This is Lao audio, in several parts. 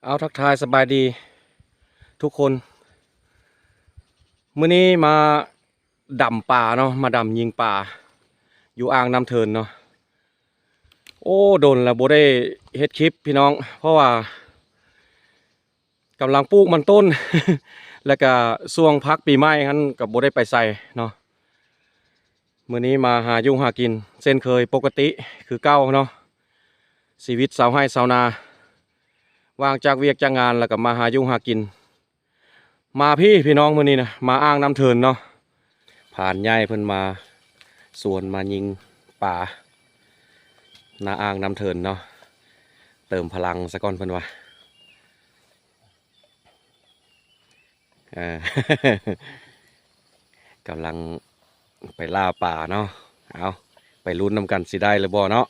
ເອົາ ທັກທາຍສະບາຍດີທຸກຄົນ. ມື້ນີ້ມາດຳປາເນາະ, ມາດຳຍິງປາຢູ່ອ່າງນ້ຳເທີນເນາະ. ໂອ້ ດົນແລ້ວບໍ່ໄດ້ເຮັດຄລິບພີ່ນ້ອງ, ເພາະວ່າກຳລັງປູກມັນຕົ້ນ ແລ້ວກະຊ່ວງພັກປີໃໝ່ຫັ້ນກະບໍ່ໄດ້ໄປໃສເນາະ. ມື້ນີ້ມາຫາຢູ່ຫາກິນເຊັ່ນເຄີຍ ປົກກະຕິຄືເກົ່າເນາະ, ຊີວິດຊາວໄຮ່ຊາວນາ. ວ່າງຈາກວຽກຈາກງານແລ້ວກໍມາຫາຢູ່ຫາກິນ. ມາພີ້ພີ່ນ້ອງ, ມື້ນີ້ນະ ມາອ່າງນ້ຳເທີນເນາະ. ພານໃຫຍ່ເພິ່ນມາຊວນມາຍິງປາໜ້າອ່າງນ້ຳເທີນເນາະ, ເຕີມພະລັງສາກ່ອນເພິ່ນວ່າ. ເອີ ກຳລັງໄປລ່າປາເນາະ. ເອົາ ໄປລຸ້ນນຳກັນ ຊິໄດ້ຫຼືບໍ່ເນາະ.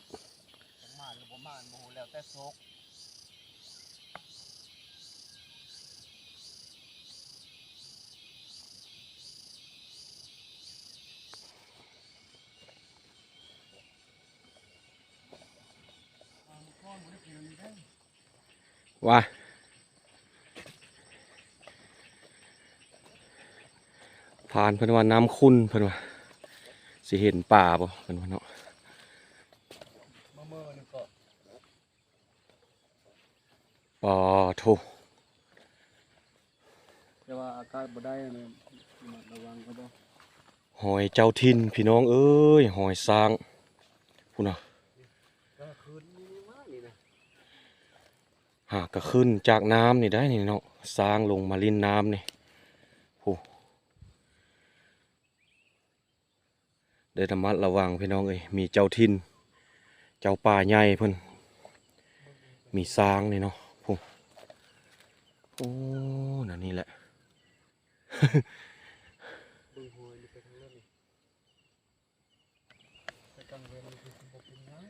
ວ່າ ພານເພິ່ນວ່ານ້ຳຂຸ່ນ ເພິ່ນວ່າຊິເຫັນປາບໍ່ ເພິ່ນວ່າເນາະ. ປາໂທ້ ແຕ່ວ່າອາກາດບໍ່ໄດ້ນະ ລະມັດລະວັງເຂົາເຈົ້າ. ຮອຍເຈົ້າຖິ່ນພີ່ນ້ອງເອີຍ, ຮອຍຊ້າງພຸ້ນນະ. ຫາກະຂຶ້ນຈາກນ້ຳນີ້ໄດ໋ນີ້ເນາະ, ຊ້າງລົງມາຫຼິ້ນນ້ຳນີ້. ໂອ້ ໄດ້ລະມັດລະວັງພີ່ນ້ອງເອີຍ, ມີເຈົ້າຖິ່ນ ເຈົ້າປ່າໃຫຍ່ເພິ່ນ ມີຊ້າງນີ້ເນາະ. ໂອ້ ໂອ້ ນັ້ນນີ້ແຫຼະ. ເບິ່ງຮອຍນີ້ໄປທາງນັ້ນນີ້ ໄປກາງເວັນນີ້ຄືຊິບໍ່ເປັນຫຍັງ.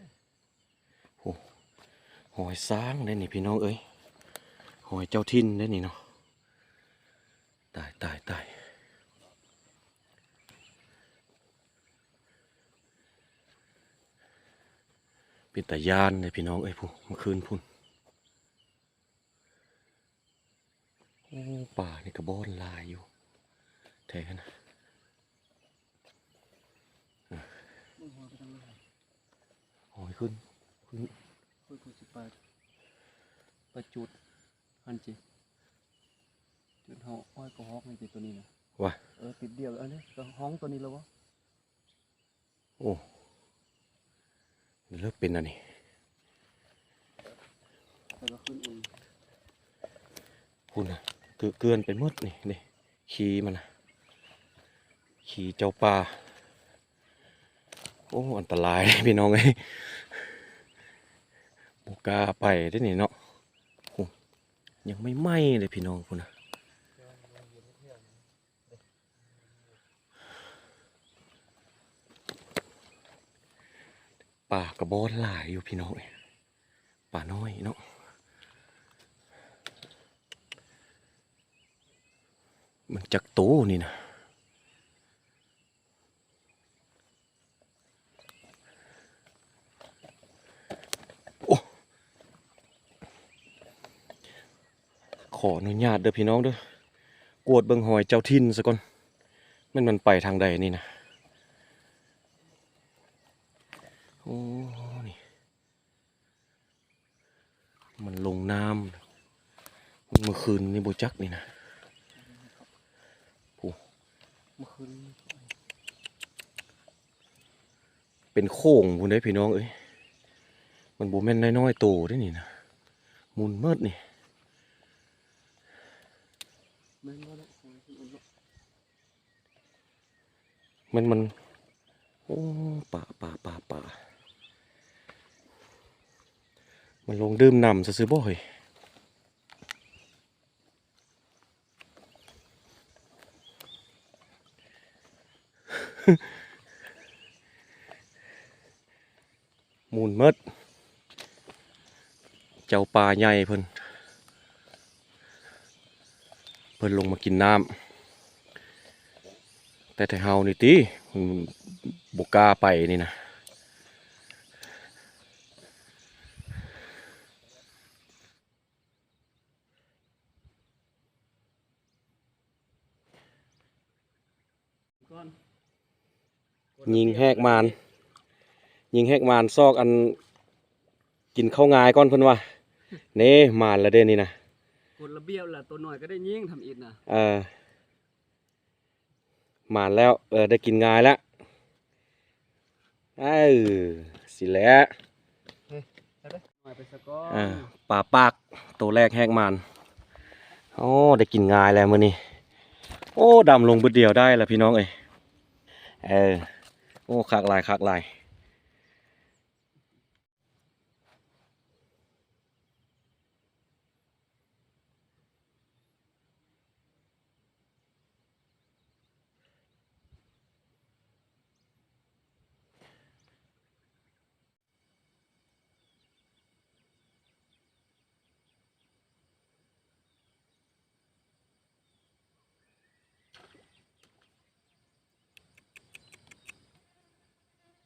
ໂອ້ ຮອຍຊ້າງເດ້ນີ້ພີ່ນ້ອງເອີຍ, ຮອຍເຈົ້າຖິ່ນເດ້ນີ້ເນາະ. ຕາຍ ຕາຍ ຕາຍ. ເປັນຕາຢ້ານເດ້ພີ່ນ້ອງເອີຍ. ພຸ້ນ ເມື່ອຄືນພຸ້ນ. ໂອ້ ປານີ້ກະບ່ອນຫຼາຍຢູ່ແທ້ນະ. ເບິ່ງຮອຍໄປທາງນັ້ນ ຮອຍຂຶ້ນ ຂຶ້ນ ຂ້ອຍ ຂ້ອຍຊິໄປ ໄປຈຸດຫັ້ນຕິ ຈຸດເຮົາອ້ອຍກະຮອກນີ້ຕິ ໂຕນີ້ນະ. ວ່າ ເອີ ຕິດດຽວ ອັນນີ້ກະຫ້ອງໂຕນີ້ແລ້ວບໍ່? ໂອ້ ເລິກເປັນອັນນີ້ ແລ້ວກໍຂຶ້ນອີກ. ພຸ້ນນະ ເກືອນໄປໝົດນີ້ ນີ້ ຂີ້ມັນນະ ຂີ້ເຈົ້າປ່າ. ໂອ້ ອັນຕະລາຍພີ່ນ້ອງເອີຍ, ບໍ່ກ້າໄປເດ້ນີ້ເນາະ. ໂອ້ ຍັງໃໝ່ໆເດ້ພີ່ນ້ອງ ພຸ້ນນະ. ປາກະບ່ອນຫຼາຍຢູ່ພີ່ນ້ອງເອີຍ, ປານ້ອຍເນາະ. ມັນຈັກໂຕນີ້ນະ? ໂອ້ ຂໍອະນຸຍາດເດີພີ່ນ້ອງເດີ, ກວດເບິ່ງຮອຍເຈົ້າຖິ່ນສາກ່ອນ ແມ່ນມັນໄປທາງໃດນີ້ນະ. ໂອ້ ນີ້ ມັນລົງນ້ຳ ມື້ຄືນນີ້ບໍ່ຈັກນີ້ນະ. ໂອ້ ມື້ຄືນ ເປັນໂຂງພຸ້ນເດ້ພີ່ນ້ອງເອີຍ, ມັນບໍ່ແມ່ນນ້ອຍໆໂຕເດ້ນີ້ນະ, ໝຸ່ນໝົດນີ້. ແມ່ນບໍ່ເນາະ? ແມ່ນມັນ ໂອ້ ປາ ປາ ປາ ປາ ມັນລົງດື່ມນ້ຳຊື່ໆບໍ່ເຮີ້ຍ? ໝູນໝົດ ເຈົ້າປ່າໃຫຍ່ເພິ່ນ ເພິ່ນລົງມາກິນນ້ຳ ແຕ່ໄທເຮົານີ້ຕິ ບໍ່ກ້າໄປນີ້ນະ. ຍິງແຮກມານ ຍິງແຮກມານຊອກອັນ ກິນເຂົ້າງາຍກ່ອນເພິ່ນວ່າ. ເນ່ ມານແລ້ວເດ້ນີ້ນະ. ກົດລະບຽບລະ ໂຕນ້ອຍກໍໄດ້ຍິງທຳອິດນະ. ເອີ ມານແລ້ວ ເອີ ໄດ້ກິນງາຍແລ້ວ. ເອີ ຊິແຫຼະ ເອີ ປາປາກໂຕແລກແຮກມານ. ໂອ້ ໄດ້ກິນງາຍແລ້ວມື້ນີ້. ໂອ້ ດຳລົງບຶດດຽວໄດ້ລະພີ່ນ້ອງເອີຍ. ເອີ ໂອ້ ຄັກຫຼາຍ ຄັກຫຼາຍ.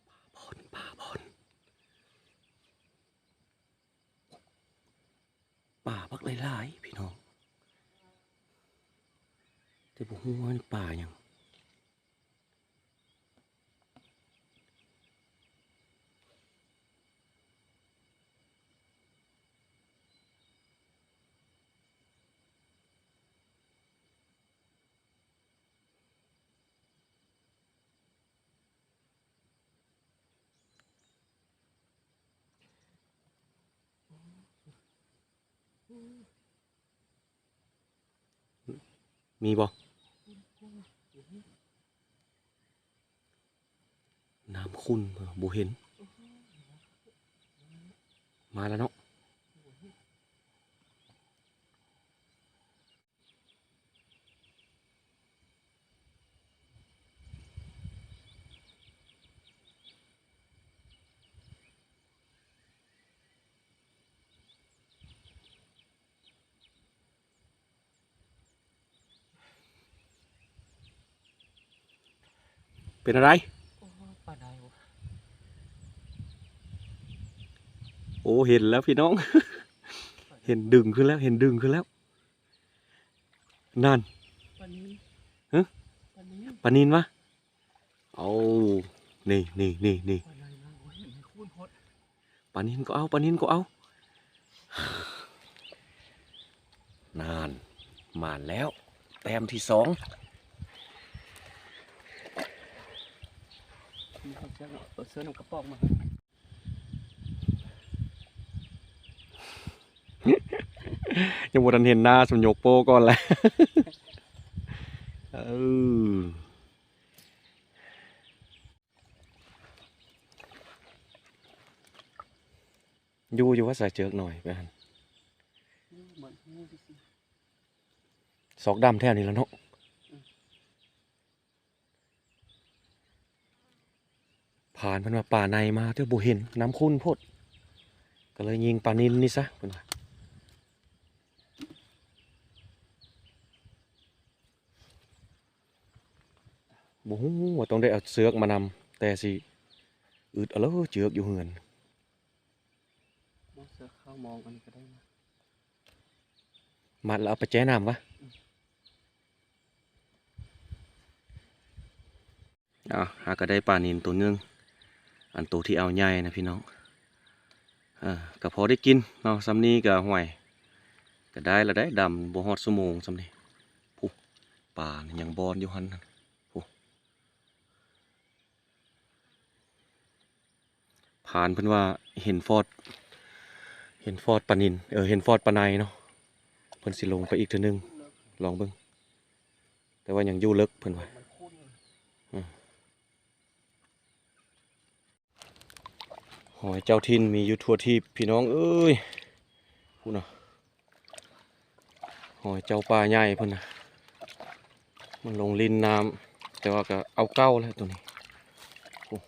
ປາບ່ອນ ປາບ່ອນ ປາບັກຫຼາຍໆ ພີ່ນ້ອງ ແຕ່ບໍ່ຮູ້ວ່າມັນປາຫຍັງ. ມີບໍ່? ນ້ຳຂຸ່ນ ບໍ່ເຫັນ. ມາແລ້ວເນາະ. ເປັນອະໄລ? ໂອ້ ປາໄດ້ບໍ່? ໂອ້ ເຫັນແລ້ວພີ່ນ້ອງ ເຫັນດຶງຂຶ້ນແລ້ວ ເຫັນດຶງຂຶ້ນແລ້ວ. ນັ້ນ ປານິນ ຮະ? ປານິນ ປານິນວະ? ເອົາ ນີ້ ນີ້ ນີ້ ນີ້ ປາໄດ້ນະ. ໂອ້ຍ ເຫັນໃນຄູນໂພດ. ປານິນກໍເອົາ ປານິນກໍເອົາ. ນັ້ນ ມາແລ້ວ ແຕ້ມທີສອງ. ເອົາເສື້ອນຳກະປອກມາ. ຍັງບໍ່ທັນເຫັນໜ້າ ສຳຍົກໂປ້ກ່ອນແຫຼະ. ເອີ ຢູ່ ຢູ່ວ່າສາຍເຈີກໜ້ອຍໄປຫັ້ນ. ຊອກດຳແຖວນີ້ລະເນາະ. ອືມ. ພານເພິ່ນວ່າປາໄນມາ ແຕ່ບໍ່ເຫັນ ນ້ຳຂຸ່ນໂພດ ກໍເລີຍຍິງປານິນນີ້ຊະ ເພິ່ນວ່າ. ບໍ່ຮູ້ວ່າຕ້ອງໄດ້ເອົາເຊືອກມານຳ ແຕ່ຊິອຶດເອົາເລີຍເຊືອກຢູ່ເຮືອນ. ບໍ່ ເຊືອກເຂົ້າມອງອັນນີ້ກໍໄດ້ນະ. ມັດແລ້ວເອົາໄປແຊ່ນ້ຳວະ? ອືມ. ເອົາ ຫາກໍໄດ້ປານິນໂຕໜຶ່ງ ອັນໂຕທີ່ເອົາໃຫຍ່ນະພີ່ນ້ອງ. ເອີ ກໍພໍໄດ້ກິນເນາະ ສ່ຳນີ້ກໍ ຫ້ວຍ ກໍໄດ້ລະໄດ໋ ດຳບໍ່ຮອດຊົ່ວໂມງສ່ຳນີ້. ຜູ້ ປາຍັງບອນຢູ່ຫັ້ນ ຜູ້. ພານເພິ່ນວ່າເຫັນຟອດ ເຫັນຟອດປານິນ ເອີ ເຫັນຟອດປາໄນເນາະ. ເພິ່ນຊິລົງໄປອີກເທື່ອໜຶ່ງ ລອງເບິ່ງ ແຕ່ວ່າຍັງຢູ່ເລິກເພິ່ນວ່າ. ອືມ. ຫອຍເຈົ້າຖິ່ນມີຢູ່ທົ່ວທີບພີ່ນ້ອງເອີຍ. ພຸ້ນນະ ຫອຍເຈົ້າປ່າໃຫຍ່ພຸ້ນນະ ມັນລົງຫຼິ້ນນ້ຳ ແຕ່ວ່າກໍເອົາເກົ່າແຫຼະໂຕນີ້. ໂອ້.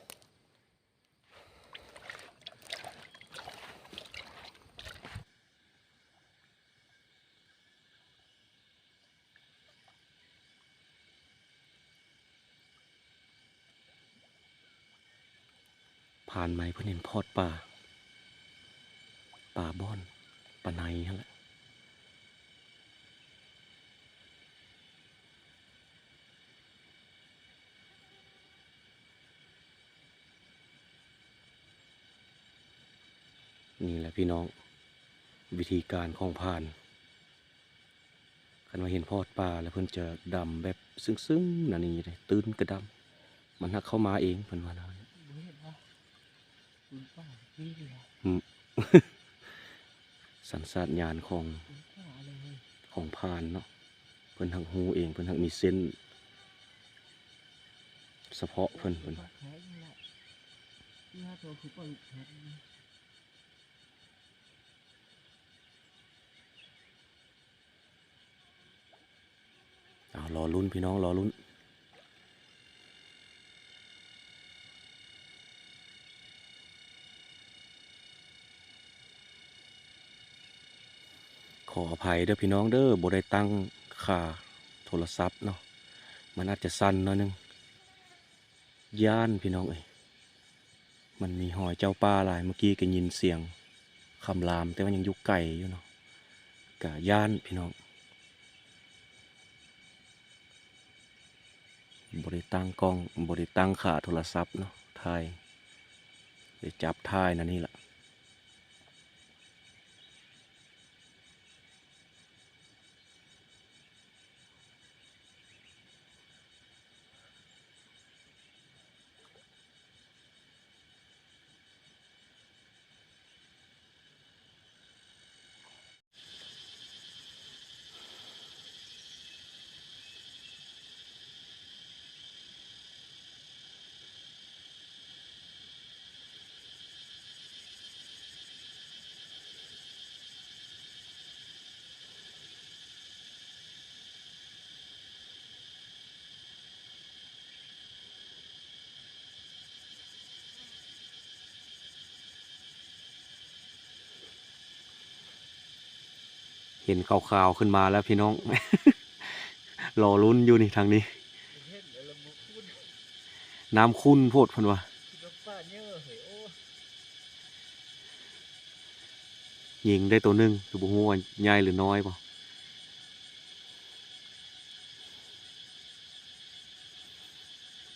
ຜ່ານໄມເພິ່ນເຫັນພອດປາ ປາບ່ອນ ປາໄນຫັ້ນແຫຼະ. ນີ້ແຫຼະພີ່ນ້ອງ ວິທີການຂອງພານ ຄັນວ່າເຫັນພອດປາແລ້ວເພິ່ນຈະດຳແບບຊຶ້ງໆ ອັນນີ້ເດ້ ຕື່ນກະດຳ ມັນຫາກເຂົ້າມາເອງ ເພິ່ນວ່າແນວນັ້ນ. ອືມ ສັນຊາດຍານຂອງ ຂອງພານເນາະ ເພິ່ນຫາກຮູ້ເອງ ເພິ່ນຫາກມີເຊັນສະເພາະເພິ່ນ ເພິ່ນວ່າ. ເອົາ ລໍລຸ້ນພີ່ນ້ອງ ລໍລຸ້ນ. ຂໍອະໄພເດີພີ່ນ້ອງເດີ ບໍ່ໄດ້ຕັ້ງຂາໂທລະສັບເນາະ ມັນອາດຈະສັ່ນໜ້ອຍໜຶ່ງ. ຢ້ານພີ່ນ້ອງເອີຍ ມັນມີຮອຍເຈົ້າປ່າຫຼາຍ ເມື່ອກີ້ກໍຍິນສຽງຄຳລາມ ແຕ່ວ່າຍັງຢູ່ໄກຢູ່ເນາະ ກະຢ້ານພີ່ນ້ອງ. ບໍ່ໄດ້ຕັ້ງກ້ອງ ບໍ່ໄດ້ຕັ້ງຂາໂທລະສັບເນາະ ຖ່າຍ ໄດ້ຈັບຖ່າຍນະນີ້ລະ. ເຫັນຂາວໆຂຶ້ນມາແລ້ວພີ່ນ້ອງ ລໍລຸ້ນຢູ່ນີ້ທາງນີ້ ນ້ຳຂຸ່ນໂພດເພິ່ນວ່າ. ຍິງໄດ້ໂຕໜຶ່ງ ຄືບໍ່ຮູ້ວ່າໃຫຍ່ຫຼືນ້ອຍບໍ່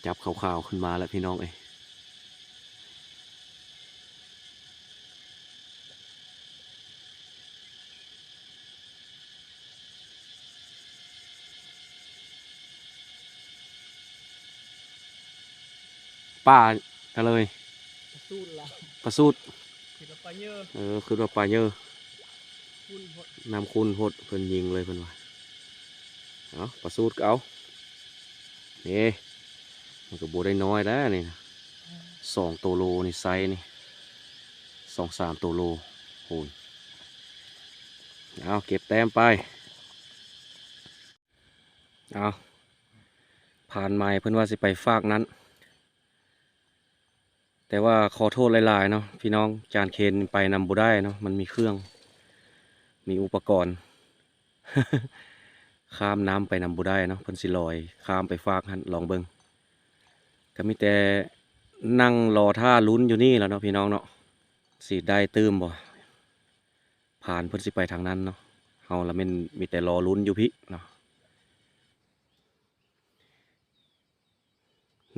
ຈັບຂາວໆຂຶ້ນມາແລ້ວພີ່ນ້ອງເອີຍ. ປາກະເລີຍ ປາສູດລະ ປາສູດ ຄິດວ່າປາເຍີ ເອີ ຄິດວ່າປາເຍີ ຂຸ່ນໂພດ ນ້ຳຂຸ່ນໂພດ ເພິ່ນຍິງເລີຍເພິ່ນວ່າ. ເອົາ ປາສູດກໍເອົາ ເດ້ ມັນກໍບໍ່ໄດ້ນ້ອຍແລ້ວນີ້ນະ ສອງໂຕໂລນີ້ ໄຊນີ້ ສອງສາມໂຕໂລພຸ້ນ. ເອົາ ເກັບແຕ້ມໄປ. ເອົາ ພານໃໝ່ເພິ່ນວ່າຊິໄປຟາກນັ້ນ ແຕ່ວ່າຂໍໂທດຫຼາຍໆເນາະພີ່ນ້ອງ ຈານເຄນໄປນຳບໍ່ໄດ້ເນາະ ມັນມີເຄື່ອງ ມີອຸປະກອນ ຂ້າມນ້ຳໄປນຳບໍ່ໄດ້ເນາະ ເພິ່ນຊິລອຍຂ້າມໄປຟາກຫັ້ນ ລອງເບິ່ງ. ກໍມີແຕ່ນັ່ງລໍຖ້າລຸ້ນຢູ່ນີ້ແຫຼະເນາະພີ່ນ້ອງເນາະ ຊິໄດ້ຕື່ມບໍ່. ພານເພິ່ນຊິໄປທາງນັ້ນເນາະ ເຮົາລະແມ່ນມີແຕ່ລໍລຸ້ນຢູ່ພີ້ເນາະ.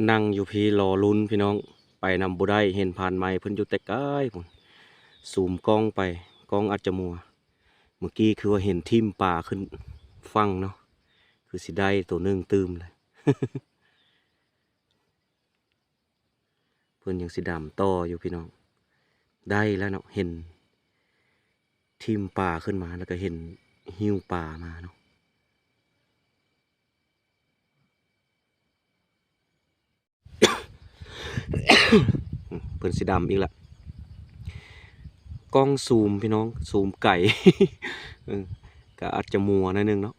ນັ່ງຢູ່ພີ້ລໍລຸ້ນພີ່ນ້ອງ ໄປນຳບໍ່ໄດ້ ເຫັນພານໃໝ່ເພິ່ນຢູ່ແຕ່ໄກພຸ້ນ ຊູມກ້ອງໄປ ກ້ອງອາດຈະມົວ. ເມື່ອກີ້ຄືວ່າເຫັນຖິ້ມປາຂຶ້ນຝັ່ງເນາະ ຄືຊິໄດ້ໂຕໜຶ່ງຕື່ມແຫຼະ. ເພິ່ນຍັງຊິດຳຕໍ່ຢູ່ພີ່ນ້ອງ ໄດ້ແລ້ວເນາະ ເຫັນຖິ້ມປາຂຶ້ນມາ ແລ້ວກໍເຫັນຫິ້ວປາມາເນາະ. ເພິ່ນຊິດຳອີກລະ ກ້ອງຊູມພີ່ນ້ອງ ຊູມໄກ ເອີ ກໍອາດຈະມົວໜ້ອຍໜຶ່ງເນາະ.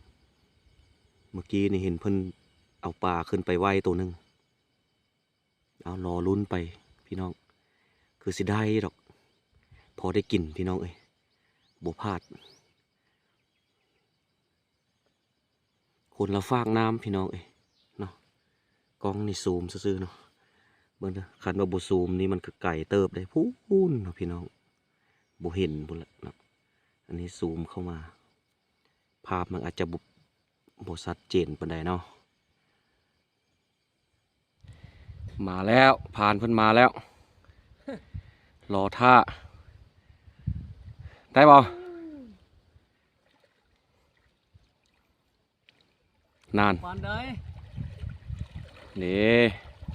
ເມື່ອກີ້ນີ້ເຫັນເພິ່ນເອົາປາຂຶ້ນໄປໄຫວ້ໂຕໜຶ່ງ. ເອົາ ລໍລຸ້ນໄປພີ່ນ້ອງ ຄືຊິໄດ້ດອກ ພໍໄດ້ກິນພີ່ນ້ອງເອີຍ ບໍ່ພາດ. ຄົນລະຟາກນ້ຳພີ່ນ້ອງເອີຍເນາະ ກ້ອງນີ້ຊູມຊື່ໆເນາະ ເບິ່ງເດີ ຄັນວ່າບໍ່ຊູມນີ້ມັນກໍໄກເຕີບເດ້ ພຸ້ນເນາະພີ່ນ້ອງ ບໍ່ເຫັນພຸ້ນແຫຼະເນາະ. ອັນນີ້ຊູມເຂົ້າມາ ພາບມັນອາດຈະບໍ່ ບໍ່ຊັດເຈນປານໃດເນາະ. ມາແລ້ວ ພານເພິ່ນມາແລ້ວ ລໍຖ້າ ໄດ້ບໍ່? ນັ້ນ ປານໃດ? ເດ້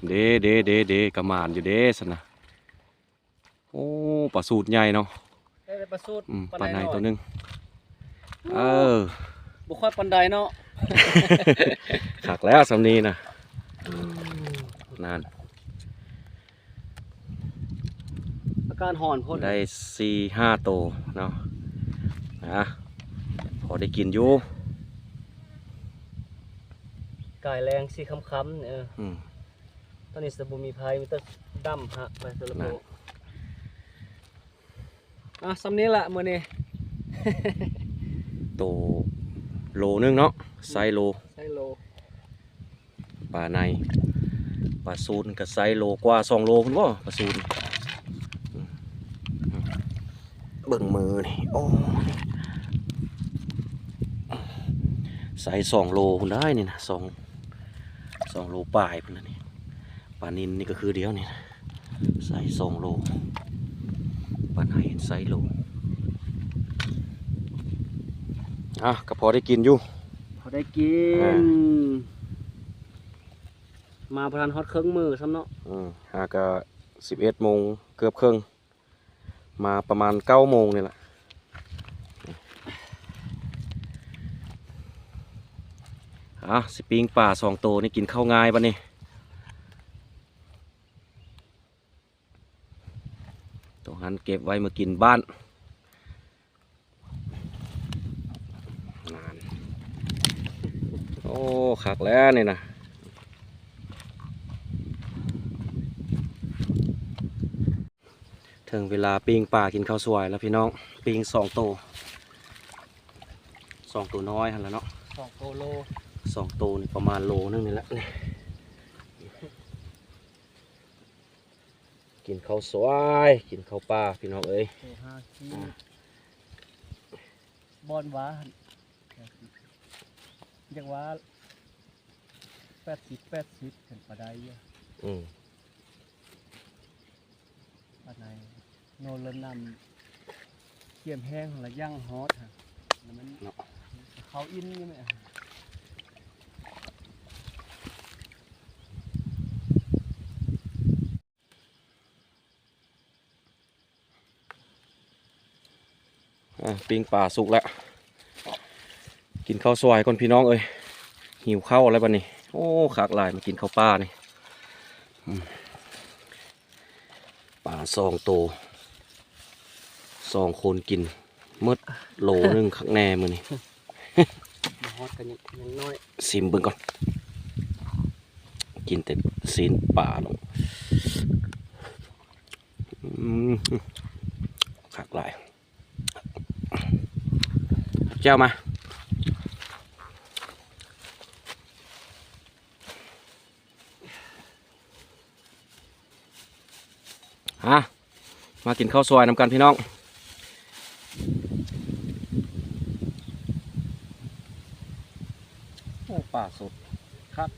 ເດ້ ເດ້ ເດ້ ເດ້ ກະໝານຢູ່ເດ້ຊັ້ນນະ. ໂອ້ ປາສູດໃຫຍ່ເນາະ. ໄດ້ແຕ່ປາສູດ ອືມ ປາ ປາໄນ ໄນ ນ້ອຍ ໂຕໜຶ່ງ. ໂອ້ ເອີ ບໍ່ຄ່ອຍປານໃດເນາະ. ຄັກແລ້ວສ່ຳນີ້ນະ. ອືມ ນັ້ນ ອາກາດຮ້ອນໂພດ ໄດ້ສີ່ຫ້າໂຕເນາະ. ອ່າ ພໍໄດ້ກິນຢູ່ ກາຍແລງສີ່ຄ່ຳໆ. ເອີ ອືມ ຕອນນີ້ຈະບໍ່ມີໃຜ ມີແຕ່ດຳຫະໄປ ແຕ່ລະໂຕ. ອ່າ ສ່ຳນີ້ລະມື້ນີ້ ໂຕໂລໜຶ່ງເນາະ ໄຊໂລ ໄຊໂລ. ປາໄນ ປາສູດກະໄຊໂລກວ່າ ສອງໂລພຸ້ນບໍ່ ປາສູດ. ເບິ່ງມືນີ້ ໂອ້ ໄຊສອງໂລພຸ້ນໄດ໋ນີ້ນະ ສອງ ສອງໂລປາຍພຸ້ນລະນີ້. ປານິນນີ້ກະຄືດຽວນີ້ນະ ໄຊສອງໂລ ປາໄນໄຊໂລ. ອ່າ ກະພໍໄດ້ກິນຢູ່ ພໍໄດ້ກິນ ອ່າ ມາບໍ່ທັນຮອດເຄິ່ງມື້ຊ້ຳເນາະ. ອືມ ຫາກະສິບເອັດໂມງເກືອບເຄິ່ງ ມາປະມານເກົ້າໂມງນີ້ລະ. ອ່າ ຊິປີ້ງປາສອງໂຕນີ້ ກິນເຂົ້າງ່າຍບາດນີ້. ໂຕຫັ້ນເກັບໄວ້ມື້ກິນບ້ານ. ນັ້ນ ໂອ້ ຄັກແລ້ວນີ້ນະ. ເຖິງເວລາປີ້ງປາກິນເຂົ້າສວຍແລ້ວພີ່ນ້ອງ. ປີ້ງສອງໂຕ ສອງໂຕນ້ອຍຫັ້ນລະເນາະ ສອງໂຕໂລ ສອງໂຕນີ້ປະມານໂລໜຶ່ງນີ້ແຫຼະ. ກິນເຂົ້າສວຍ ກິນເຂົ້າປ່າພີ່ນ້ອງເອີຍ. ໂຕຫ້າຂີດ ອ່າ ບ່ອນວ່າຫັ້ນ ຢາກວ່າແປດສິບ ແປດສິບ ເປັນໄປໄດ້ຢູ່. ອືມ ປາໄນໂນນເລີນນ້ຳເຂັ້ມແຮງລະຍັງຮອດຫັ້ນ ລະມັນ ເນາະ ເຂົ້າອິນຢູ່ແມ່. ອ່າ ປີ້ງປາສຸກແລ້ວ ກິນເຂົ້າສວຍກ່ອນພີ່ນ້ອງເອີຍ. ຫິວເຂົ້າແລ້ວບາດນີ້. ໂອ້ ຄັກຫຼາຍ ມາກິນເຂົ້າປ່ານີ້. ອືມ ປາສອງໂຕ ສອງຄົນກິນໝົດໂລໜຶ່ງ ຄັກແນ່ມື້ນີ້. ບໍ່ຮອດກໍຍັງ ຍັງນ້ອຍ. ຊິມເບິ່ງກ່ອນ ກິນແຕ່ຊີ້ນປາເນາະ. ອືມ ຄັກຫຼາຍ. ແຈ່ວມາ. ຮະ ມາກິນເຂົ້າສວຍນຳກັນພີ່ນ້ອງ. ໂອ້ ປາສົດຄັກ.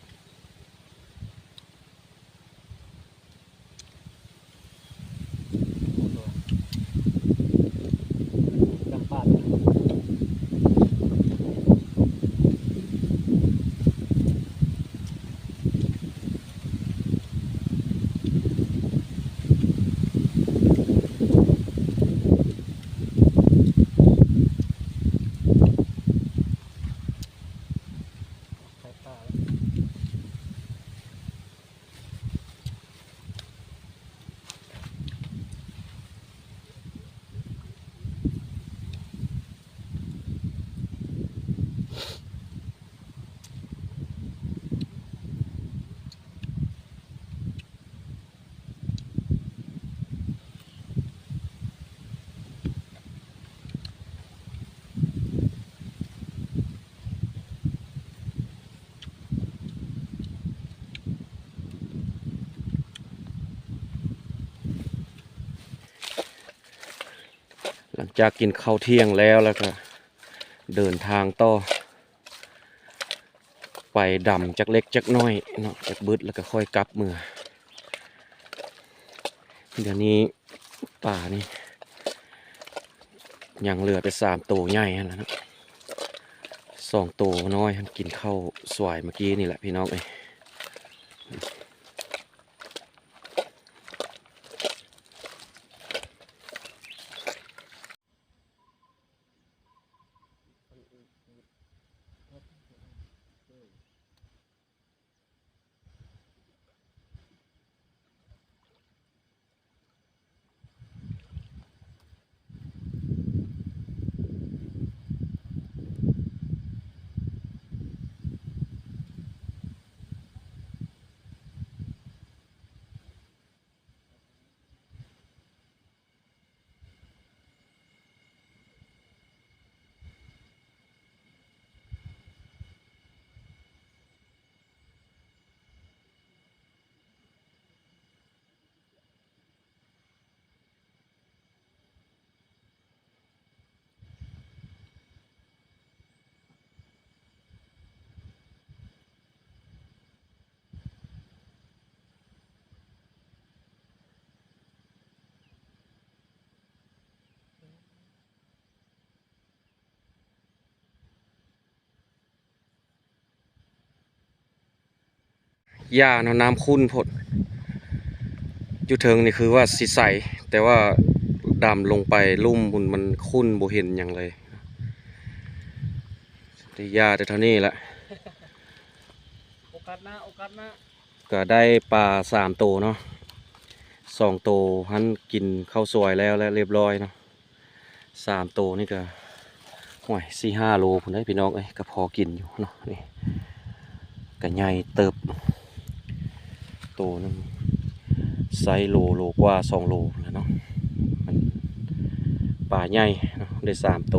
ຫຼັງຈາກກິນເຂົ້າທ່ຽງແລ້ວ ແລ້ວກະເດີນທາງຕໍ່ ໄປດຳຈັກເລັກຈັກນ້ອຍເນາະ ຈັກບຶດ ແລ້ວກະຄ່ອຍກັບເມືອ. ດຽວນີ້ ປານີ້ ຍັງເຫຼືອແຕ່ສາມໂຕໃຫຍ່ຫັ້ນລະເນາະ ສອງໂຕນ້ອຍຫັ້ນກິນເຂົ້າສວາຍເມື່ອກີ້ນີ້ແຫຼະພີ່ນ້ອງເອີຍ. ຫຍ້າເນາະ ນ້ຳຂຸ່ນໂພດ ຢູ່ເທິງນີ້ຄືວ່າຊິໃສ ແຕ່ວ່າດຳລົງໄປລຸ່ມພຸ້ນມັນຂຸ່ນ ບໍ່ເຫັນຫຍັງເລີຍ. ໄດ້ຫຍ້າແຕ່ເທົ່ານີ້ລະ ໂອກາດໜ້າ ໂອກາດໜ້າ. ກະໄດ້ປາສາມໂຕເນາະ ສອງໂຕຫັ້ນກິນເຂົ້າສວຍແລ້ວ ແລະ ລຽບຮ້ອຍເນາະ. ສາມໂຕນີ້ກະ ໂອ້ຍ ສີ່ຫ້າໂລພຸ້ນເດ້ພີ່ນ້ອງເອີຍ ກະພໍກິນຢູ່ເນາະ. ນີ້ກະໃຫຍ່ເຕີບ ໂຕໜຶ່ງໄຊໂລ ໂລກວ່າ ສອງໂລພຸ້ນແຫຼະເນາະ. ມັນປາໃຫຍ່ເນາະ ໄດ້ສາມໂຕ.